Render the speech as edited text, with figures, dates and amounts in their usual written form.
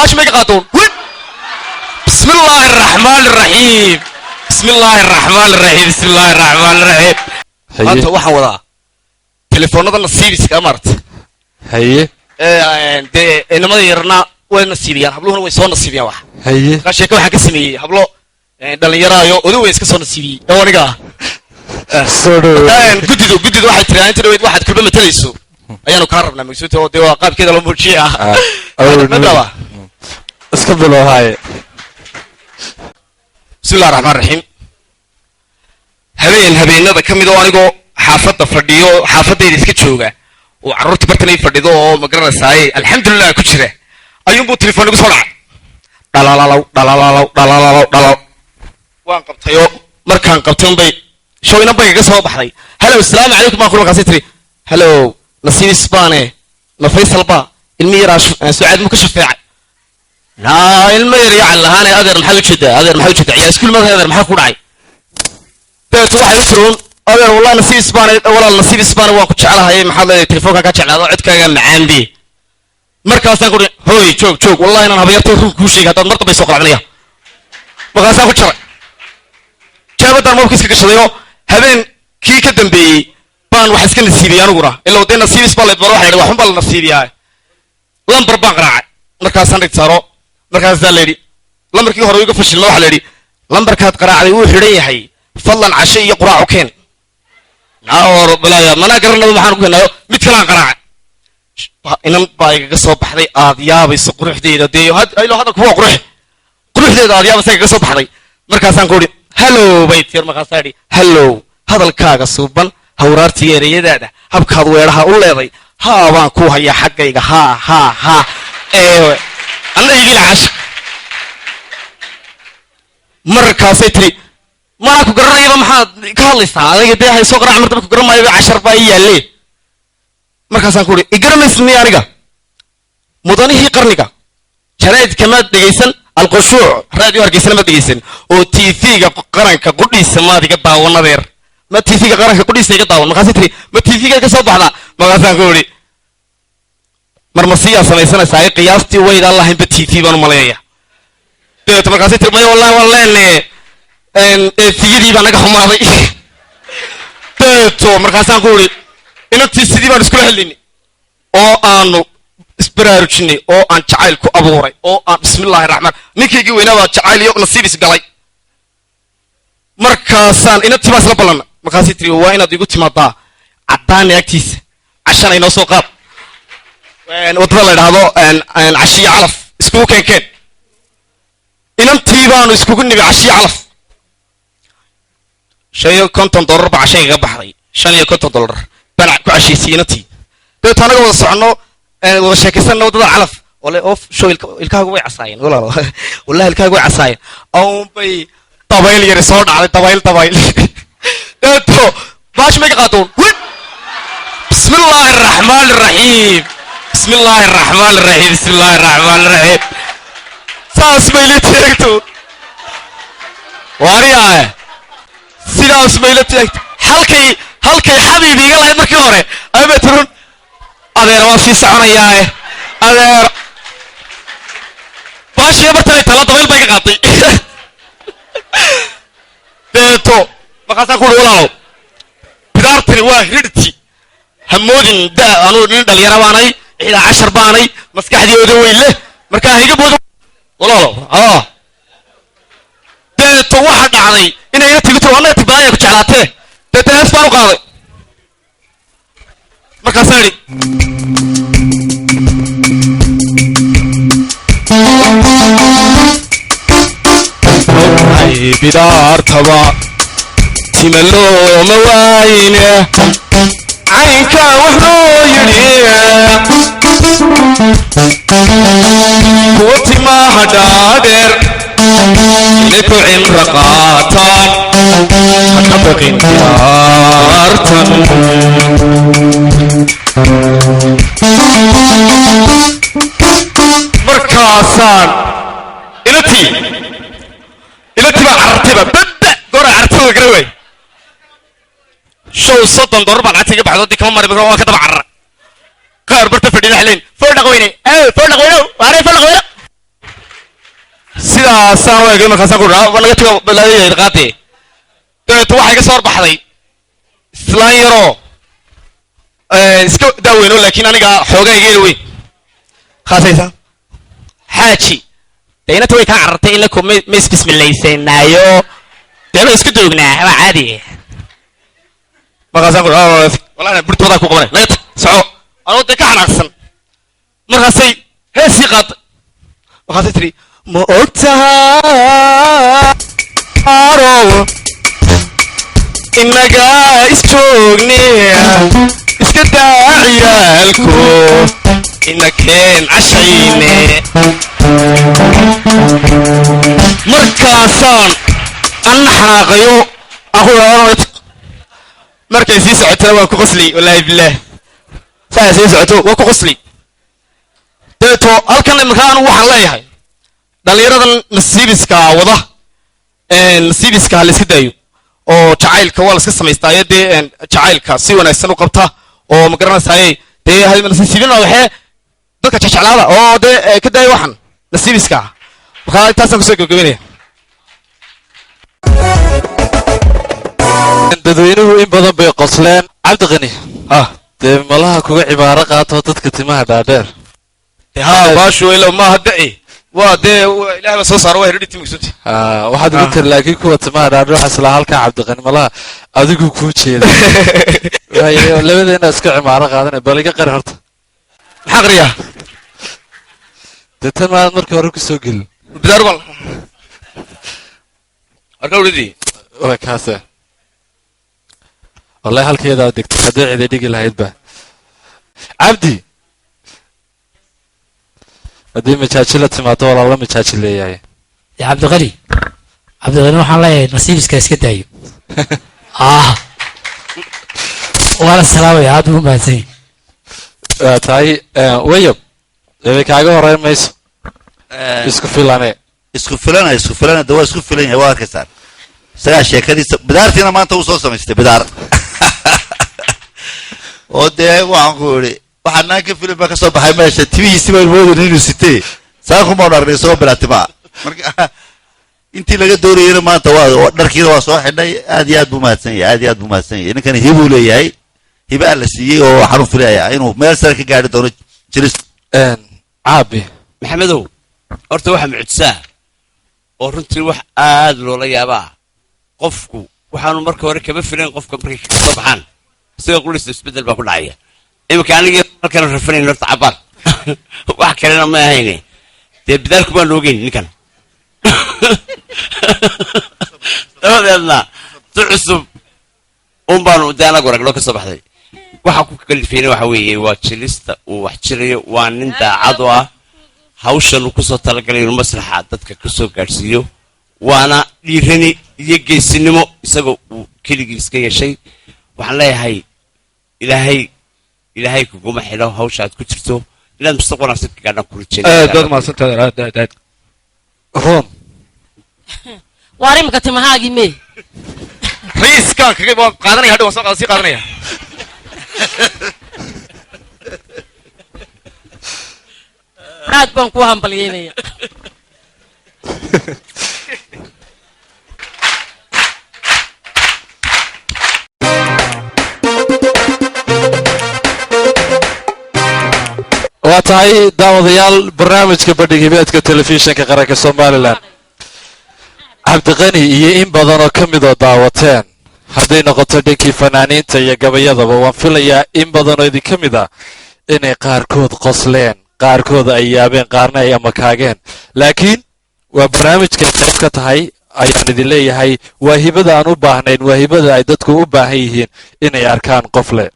Baash may ka qaatoon. بسم الله الرحمن الرحيم، بسم الله الرحمن الرحيم، بسم الله الرحمن الرحيم. Maanta waxaan wadaa telefoonada nasiibiska, maarta. Haye. Dee inamada yarna way nasiibiyaan, habluhuna way soo nasiibiyaan wax. Haye. Markaa sheeko waxaan ka sameeyey hablo dhalinyaraayo oday weyn iska soo nasiibiyey oo aniga ah. Soo dhowo. Guddidu waxay tiri inta dhaweyd waxaad kulba matalayso ayaanu kaa rabnaa, magsuuta oo dee waa qaabkeeda loo muujiye ah. Ma bilaabaa? Iska bilow, haye. Bismi illahi raxmaan raxiim. Habeen habeenada ka mid oo anigoo xaafadda fadhiyo, xaafadayda iska jooga oo carruurta bartan ay fadhido oo ma garanaysaaye, alxamdulilah ku jira, ayuunbuu telefoon igu soo dhacay. Dhalaalalow, dhalaalalow, dhalaalalow, dhalal. Waan qabtayoo markaan qabtay unbay show inan bay kaga soo baxday. "Hello, asalaamu calaykum," baan ku. Markaasay tiri, "Hello, Nasiibis baane, ma Faysal baa? Ilmi yaraa Sucaad mu ka shafeecay?" Naa ilmo yar yacal lahaane, adeer maxaad ujeedaa? Adeer maxaad ujeedaa? Ciyaar iskuul madahay, adeer maxaa ku dhacay? Dabeeto waxay u tiruun, "Adeer, wallahi Nasiibis baane, walaal Nasiibis baane, waan ku jeclahay. Maxaad leedahay? Telefoonka ka jeclaado, codkaaga macaan bi." Markaasaan ku uri, "Hooy, joog, joog, wallahi inaan habayartay run kuu sheegay haddaad mar dambe soo qalacnaya." Markaasaan ku jaray jaabaddaan moobka iska gashadayoo habeen kii ka dambeeyey baan wax iska nasiibiyey aniguna, ilaa dee nasiibis baa layd baro, waxa la yidhi waxun baa la nasiibiyaa. Lambar baan qaraacay, markaasaan dhig saaro, markaasaa la yidhi lambarkii hore iga fashilma. Waxa la yidhi, "Lambarkaad qaraacday wuu xidhan yahay, fadlan casho iyo quraac u keen." Naor balaaya, manaa garanaba maxaan ku keenaayo. Mid kalaan qaraacay, inan baa igaga soo baxday aad yaabayso quruxdeeda. Dee ilo hadalku waa qurux, quruxdeeda aad yaabaysa igaga soo baxday. Markaasaan ku idhi, "Hello," bay tir. Markaasaa idhi, "Hello, hadalkaaga suuban, hawraartii ereyadaada, habkaad weedhaha u leeday, haa baan ku hayaa xaggayga, haa haa haa." Ee anna igila cashaq. Markaasay tiri, "Manaa ku garanayaba, maxaad ka hadlaysaa adiga? Dee hay soo qaraac mar dambe, ku garan maayo, cashar baa ii yaalle." Markaasaan ku idhi, "Igaramaysid miya aniga? Mudanihii qarniga, jaraa'idka maad dhegaysan? Alqushuuc Raadiyo Hargeysana maad dhegaysan? Oo TV-ga qaranka qudhiisa maad iga daawan? Adeer, ma TV-ga qaranka qudhiisa iga daawan?" Markaasay tiri, "Ma TV-ga ka soo baxdaa?" Markaasaan ku idhi, "Marmasiyaa samaysanaysaa? Ay qiyaastii waydaan lahaynba TV baan u malaynaya." Dabeeto markaasay tiri, "Maya, wallahi waan leene, eefiyadii baa naga xumaaday." Dabeeto markaasaan ku idhi, inantii sidii baan iskula hadlaynay oo aanu isbaraarujinay oo aan jacayl ku abuuray oo aan bismillahi raxmaan ninkaygii weynaa baa jacayl iyo nasiib isgalay. Markaasaan inantii baa isla ballanna. Markaasay tiri, "Waa inaad igu timaadaa Caddaani agtiisa, cashana inoo soo qaad, waddada la idhaahdo Cashiyo Calaf iskugu keenkeen." Inantii baanu iskugu nimi Cashiyo Calaf. $55 baa cashayga kaga baxday. $55 baan ku cashaysiyey inantii. Dabeeto anaga wada soconno, wada sheekaysanna waddada Calaf ole of show, ilkahaagu way casaayeen, walaalo, wallahi ilkahaagu way casaayeen. Aunbay dabayl yari soo dhacday, dabayl, dabayl. Dabeeto baash may ka qaatoon. بسم الله الرحمن الرحيم، بسم الله الرحمن الرحيم، بسم الله الرحمن الرحيم. Saas bay la taagto waariyaa, sidaas bay la taagto. Halkay xabiib iga lahayd markii hore ama turun, "Adeer, waan sii soconayaae, adeer." Baashiya bartanay tala, dabayl bay ka qaatay. Deeto markaasaan ku uri, "Walaalow, bidaartani waa heredity, hamoodin da anuu nin dhalinyaro baanay, ixdaa cashar baanay, maskaxdii oda weyn leh, markaa higa boodo, walaalow." Aa deeto waxa dhacday inay ila tigi tiro, annaga tibalaaya ku jeclaatee. Deeto hees baan u qaaday. Markaasaan idhi, "Ay bidaartaba tima looma waayine, caynkaa wuxuu yidhi kuwa timaha dhaadheer inay ku cimro qaataan, ha ka baqin bidaartan." Markaasaan inantii baa carartayba babba goora carartay waa garan waay. Show $30 baa lacagta iga baxdo, dii kama mari, waan ka daba carara. Qaar barta fadhida waxay leeyihin, "Fool dhaqweyne, fool dhaqweyne, waaree, fool dhaqweyne." Sidaasaan u egay. Markaasaan ku dhaha, naga tago balaadaya qaatee. Dabeeto waxay ka soo horbaxday islaan yaroo iska daaweyno, laakiin aniga xoogaa igeena weyn khaasaysa. Xaaji, dee inanta way kaa carartay in laku ma isbismilaysanaayo, dee ma isku doognaa, waa caadi. Markaasaan ku dhaha, wallahi burtoodaa ku qabanay, naga tag, soco. Anoo dee ka xanaaqsan, markaasay heesii qaatay. Markaasay tiri, ma og tahay innaga isjoogne, iska daa ciyaalku, inakeen cashayne. Markaasaan anna xanaaqayo, aan ku idhaahdo, markay sii socotana waan ku qosli, wallaahi bilaah, saa sii socoto waan ku qosli. Dabeeto halkan imika anigu waxaan leeyahay dhallinyaradan nasiibiska wada, nasiibiska ha la iska daayo, oo jacaylka waa la iska samaystaayo. Dee jacaylka si wanaagsan u qabta oo ma garanaysaye, dee nasiibina waxee dadka jeclaada oo dee ka daaya waxan nasiibiska. Markaa intaasaan kusoo gabagabeynaya. Dadweynuhu in badan bay qosleen. Cabdiqani, ah, dee malaha kuga cibaaro qaato dadka timaha dhaadheer. Ha, baashu ila maaha daci, waa dee ilahay baa soo saara, waa heredity mugsunti. Waxaad ugu tiri, laakiin kuwa timaha dhaadheer waxaa islaa halkan Cabdiqani malaha adigu kuu jeeda. Waayo labadeena iska cimaaro qaadanay. Bal iga qari horta. Maxaa qariyaa? Dee tan maad markii hore kusoo gelin. Bidaar bal arka uridii. Waa kaase, wallahi halkeedaa degtay haddii ciday dhigi lahayd ba. Cabdi, haddii majaaji la timaado, walaa la majaaji leeyahay. Dee Cabdiqani, Cabdiqani waxaan leeyahay nasiibiska iska daayo. Ah, waana salaamaya, aad buu mahadsan yahay. Waa tahay wayab ebe kaaga horeyn mayso isku filane. Isku filana, isku filana, de waa isku filan yahay, waa arkaysaan isagaa sheekadiisa. Bidaartiina maanta uu soo samaystay bidaar, oo dee waxaan ku idhi waxaa naan ka filin baa ka soo baxay meesha. Timihiisi baan moodin inuu sitee, saan kumaan aragnay isagoo bilaa timaa. Marka intii laga doonayena maanta waa dharkiina waa soo xidhay. Aad iyo aad buu mahadsan yahay, aad iyo aad buu mahadsan yahay. Ninkani hibuu leeyahay, hiba la siiyey, oo waxaan u filayaa inuu meel sare ka gaari doono jiris. Caabi. Maxamedow, horta waxa mucjisaa oo runtii wax aad loola yaabaa, qofku waxaanu marka hore kama filayn qofka markay ka soo baxaan isagoo qulista isbeddel baa ku dhacaya. Iminka anigii halkan rafanayn horta cabaar, wax kalena ma ahayne, dee bidaarku baan oogeyn ninkan. Dabadeedna si cusub un baanu dee anagu aragnoo ka soo baxday. Waxa ku kalifayna waxa weeye waa jilista uu wax jirayo. Waa nin daacad oo ah hawshan uu kusoo talagalay inuu masraxa dadka kasoo gaadhsiiyo, waana dhiirani iyo geesinimo isagoo uu keligii iska yeeshay. Waxaan leeyahay Ilaahay, Ilaahay kuguma xidho hawsha aad ku jirto, inaad mustaqbal wanaagsan ka gaadhaan ku Aad baad mahadsantahay, aad aad aad. Run. Waar imika timahaagii mee? Riiskaan kaga waan qaadanaya hadhow, waan soo qaada, sii qaadanaya. Aad baan kuu hambalyeynaya. Waa tahay daawadayaal, barnaamijka bandhig hibeedka telefishinka qaranka Somalilan, Cabdiqani iyo in badan oo ka midoo daawateen, hadday noqoto dhankii fanaaniinta iyo gabayadaba, waan filayaa in badan oo idinka mid ah inay qaarkood qosleen, qaarkood ay yaabeen, qaarna ay amakaageen. Laakiin waa barnaamijkay qayb ka tahay ayaan idin leeyahay. Waa hibada aan u baahnayn, waa hibada ay dadku u baahan yihiin inay arkaan qof leh.